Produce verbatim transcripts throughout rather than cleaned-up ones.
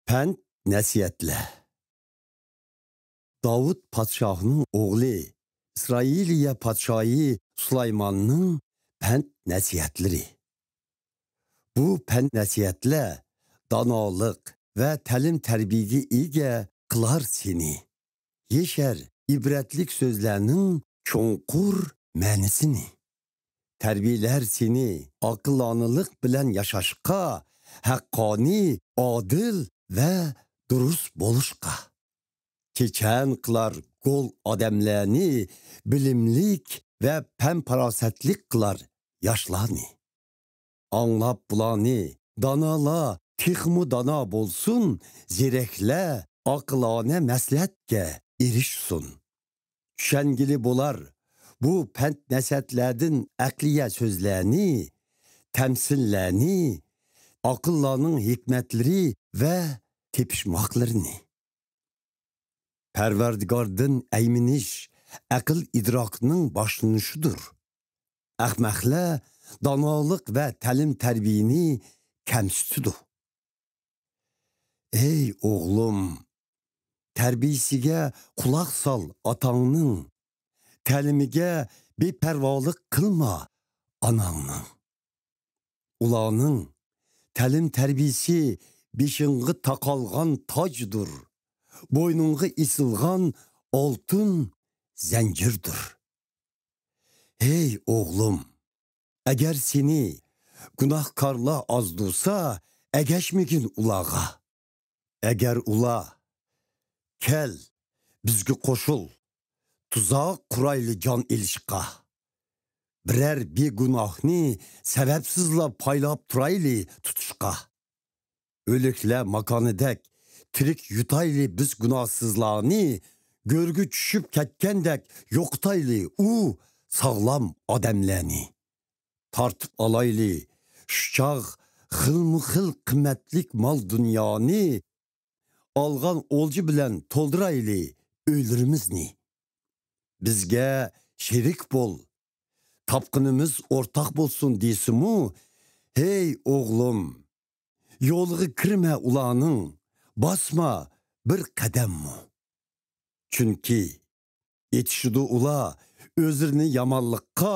پەند نەسىھەتلەر. داۋۇت پادىشاھنىڭ ئوغلى، ئىسرائىلىيە پادىشاھى سۇلايماننىڭ پەند نەسىھەتلىرى. بۇ پەند نەسىھەتلەر دانالىق ۋە تەلىم تەربىيەگە ئىگە قىلار سېنى. يېشەر ئىبرەتلىك سۆزلەرنىڭ چوڭقۇر مەنىسىنى. تەربىيەلەر سېنى ئاقىلانىلىق بىلەن ياشاشقا، ھەققانىي، ئادىل ۋە دۇرۇس بولۇشقا. چېچەن قىلار گول ئادەملەرنى، بىلىملىك ۋە پەم-پاراسەتلىك قىلار ياشلارنى. ئاڭلاپ بۇلارنى دانالار تېخىمۇ دانا بولسۇن، زېرەكلەر ئاقىلانە مەسلىھەتكە ئېرىشسۇن. چۈشەنگىلى بولار بۇ پەند-نەسىھەتلەردىن ئەقلىيە سۆزلەرنى، تەمسىللەرنى، ئاقىللارنىڭ ھېكمەتلىرى ۋە تېپىشماقلىرىنى. پەرۋەردىگاردىن ئەيمىنىش ئەقىل-ئىدراكنىڭ باشلىنىشىدۇر. ئەخمەقلەر دانالىق ۋە تەلىم-تەربىيەنى كەمسىتىدۇ. ئەي ئوغلۇم، تەربىيىسىگە قۇلاق سال ئاتاڭنىڭ، تەلىمىگە بىپەرۋالىق قىلما ئاناڭنىڭ. ئۇلارنىڭ تەلىم-تەربىيىسى بېشىڭغا تاقالغان تاجدۇر، بوينۇڭغا ئېسىلغان ئالتۇن زەنجىردۇر. ھەي ئوغلۇم، ئەگەر سېنى گۇناھكارلار ئازدۇرسا، ئەگەشمىگىن ئۇلارغا. ئەگەر ئۇلار، «كەل، بىزگە قوشۇل، تۇزاق قۇرايلى جان ئېلىشقا، بىرەر بىگۇناھنى سەۋەبسىزلا پايلاپ تۇرايلى تۇتۇشقا، ئۆلۈكلەر ماكانىدەك تىرىك يۇتايلى بىز گۇناھسىزلارنى، گۆرگە چۈشۈپ كەتكەندەك يوقىتايلى ئۇ ساغلام ئادەملەرنى. تارتىپ ئالايلى شۇ چاغ خىلمۇ خىل قىممەتلىك مال-دۇنيانى، ئالغان ئولجا بىلەن تولدۇرايلى ئۆيلىرىمىزنى. بىزگە شېرىك بول، تاپقىنىمىز ئورتاق بولسۇن» دېسىمۇ، ھەي ئوغلۇم، يولىغا كىرمە ئۇلارنىڭ، باسما بىر قەدەممۇ. چۈنكى ئېتىشىدۇ ئۇلار ئۆزلىرىنى يامانلىققا،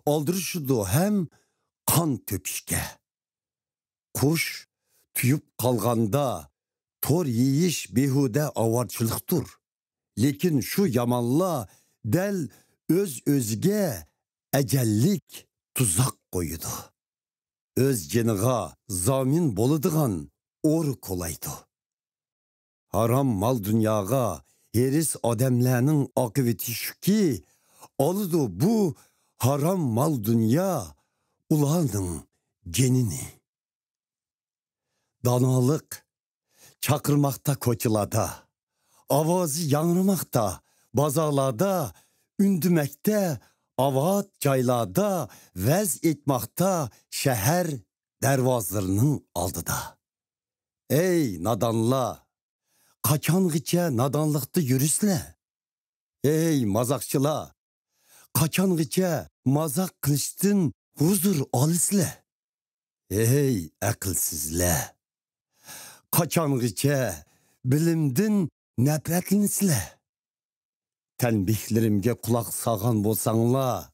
ئالدىرىشىدۇ ھەم قان تۆكۈشكە. قۇش تۇيۇپ قالغاندا تور يېيىش بىھۇدە ئاۋارىچىلىقتۇر. لېكىن شۇ يامانلار دەل ئۆز-ئۆزىگە ئەجەللىك تۇزاق قويىدۇ. ئۆز جېنىغا زامىن بولىدىغان ئور كولايدۇ. ھارام مال-دۇنياغا ھېرىس ئادەملەرنىڭ ئاقىۋىتى شۇكى، ئالىدۇ بۇ ھارام مال-دۇنيا ئۇلارنىڭ جېنىنى. دانالىق چاقىرماقتا كوچىلاردا، ئاۋازى ياڭرىماقتا بازارلاردا، ئۈندىمەكتە ئاۋات جايلاردا، ۋەز ئېيتماقتا شەھەر دەرۋازىلىرىنىڭ ئالدىدا. ئەي نادانلار، قاچانغىچە نادانلىقتا يۈرىسىلەر؟ ئەي مازاقچىلار، قاچانغىچە مازاق قىلىشتىن ھۇزۇر ئالىسىلەر؟ ئەي ئەقىلسىزلەر، قاچانغىچە بىلىمدىن نەپرەتلىنىسىلەر؟ تەنبىھلىرىمگە قۇلاق سالغان بولساڭلار،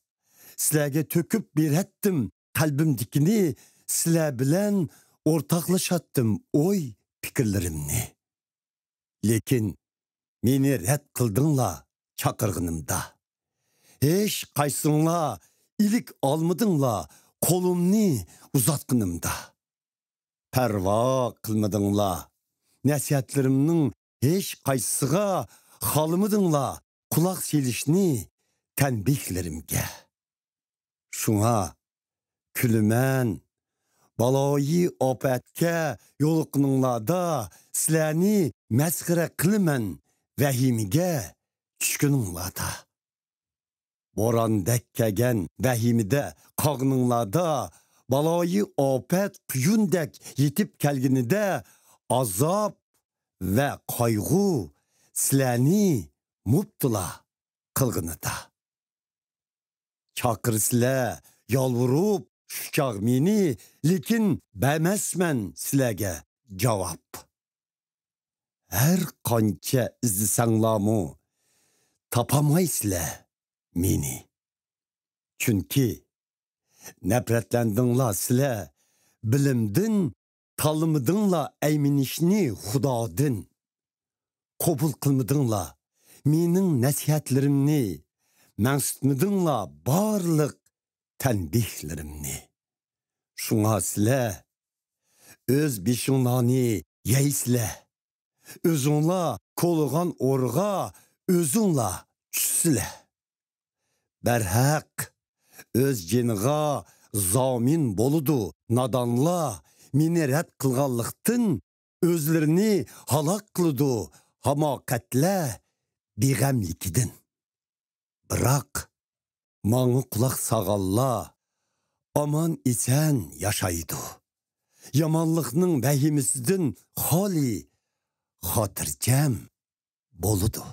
سىلەرگە تۆكۈپ بېرەتتىم قەلبىمدىكىنى، سىلەر بىلەن ئورتاقلىشاتتىم ئوي پىكىرلىرىمنى. لېكىن مېنى رەت قىلدىڭلار چاقىرغىنىمدا. ھېچ قايسىڭلار ئىلىك ئالمىدىڭلار قولۇمنى ئۇزاتقىنىمدا. پەرۋا قىلمىدىڭلار نەسىھەتلىرىمنىڭ ھېچ قايسىسىغا، خالىمىدىڭلار قۇلاق سېلىشنى تەنبىھلىرىمگە. شۇڭا كۈلىمەن، بالايى ئاپەتكە يولۇققىنىڭلاردا، سىلەرنى مەسخىرە قىلىمەن ۋەھىمىگە چۈشكىنىڭلاردا. بوراندەك كەلگەن ۋەھىمىدە قالغىنىڭلاردا، بالايى ئاپەت قۇيۇندەك يېتىپ كەلگىنىدە، ئازاب ۋە قايغۇ سىلەرنى مۇپتىلا قىلغىنىدا. چاقىرىسىلەر يالۋۇرۇپ شۇ چاغ مېنى، لېكىن بەرمەسمەن سىلەرگە جاۋاب. ھەر قانچە ئىزدىسەڭلارمۇ تاپالمايسىلەر مېنى. چۈنكى نەپرەتلەندىڭلار سىلەر بىلىمدىن، تاللىمىدىڭلار ئەيمىنىشنى خۇدادىن. قوبۇل قىلمىدىڭلار مېنىڭ نەسىھەتلىرىمنى، مەنسىتمىدىڭلار بارلىق تەنبىھلىرىمنى. شۇڭا سىلەر ئۆز بېشىڭلارنى يەيسىلەر، ئۆزۈڭلار كولىغان ئورىغا ئۆزۈڭلار چۈشىسىلەر. بەرھەق، ئۆز جېنىغا زامىن بولىدۇ نادانلار، مېنى رەت قىلغانلىقتىن ئۆزلىرىنى ھالاك قىلىدۇ ھاماقەتلەر بىغەملىكىدىن. بىراق، ماڭا قۇلاق سالغانلار ئامان-ئېسەن ياشايدۇ. يامانلىقنىڭ ۋەھىمىسىدىن خالىي، خاتىرجەم بولىدۇ.